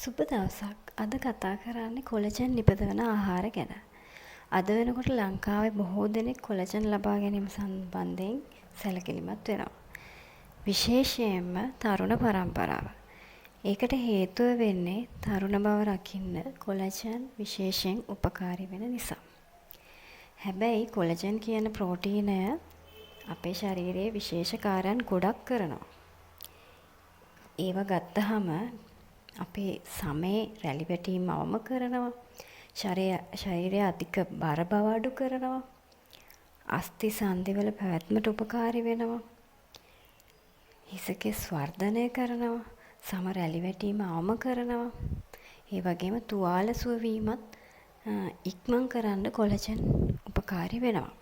සුබ දවසක්. අද කතා කරන්නේ කොලජන් නිපදවන ආහාර ගැන. අද වෙනකොට ලංකාවේ බොහෝ දෙනෙක් කොලජන් ලබා ගැනීම සම්බන්ධයෙන් සැලකිලිමත් වෙනවා. විශේෂයෙන්ම තරුණ පරම්පරාව. ඒකට හේතුව වෙන්නේ තරුණ බව රකින්න කොලජන් විශේෂයෙන් උපකාරී වෙන නිසා. හැබැයි කොලජන් කියන ප්‍රෝටීනය අපේ ශරීරයේ විශේෂ කාර්යයන් ගොඩක් කරනවා. ඒවා ගත්තහම අපේ සමේ රැලි වැටීම අවම කරනවා. ශරීරයේ අධික බර බව අඩු කරනවා. අස්ථි සන්ධි වල පැවැත්මට උපකාරී වෙනවා. හිස කෙස් වර්ධනය කරනවා. සම රැලි වැටීම අවම කරනවා. ඒ වගේම තුවාල සුව වීමත් ඉක්මන් කරන්න කොලජන් උපකාරී වෙනවා.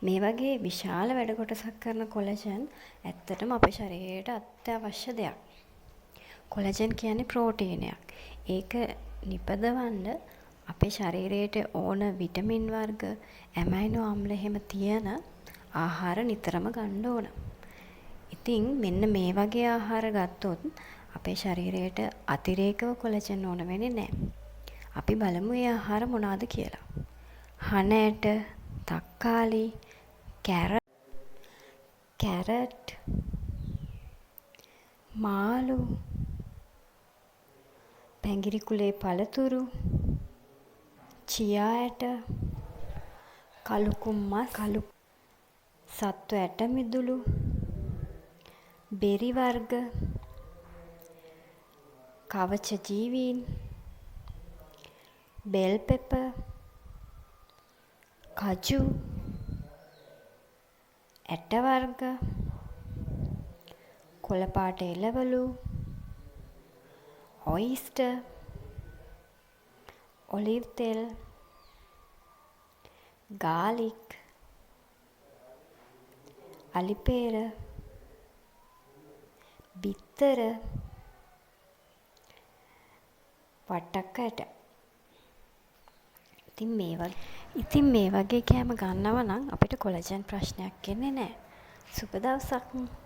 මේ වගේ විශාල වැඩ කොටසක් කරන කොලජන් ඇත්තටම අපේ ශරීරයට අත්‍යවශ්‍ය දෙයක්. කොලජන් කියන්නේ ප්‍රෝටීනයක්. ඒක නිපදවන්න අපේ ශරීරයට ඕන විටමින් වර්ග, ඇමයිනෝ අම්ල එහෙම තියෙන ආහාර නිතරම ගන්න ඕන. ඉතින් මෙන්න මේ වගේ ආහාර ගත්තොත් අපේ ශරීරයට අතිරේකව කොලජන් ඕන වෙන්නේ නෑ. අපි බලමු ඒ ආහාර මොනවද කියලා. හන ඇට, තක්කාලි, කැරට්, මාළු, පැඟිරි කුලේ පළතුරු, චියා ඇට, කළුකුන් මස්, කළු සත්ව ඇට මිදුළු, බෙරි වර්ග, කවච ජීවීන්, බෙල් පෙපර්, කජු, ඇට වර්ග, කොළ පාට එළවලු, ඔයිස්ටර්, ඔලිව් තෙල්, ගාලික්, අලි පේර, බිත්තර, වට්ටක්ක ඇට. ඉතින් මේ වගේ කෑම ගන්නවා නම් අපිට කොලජන් ප්‍රශ්නයක් එන්නේ නෑ. සුබ දවසක්.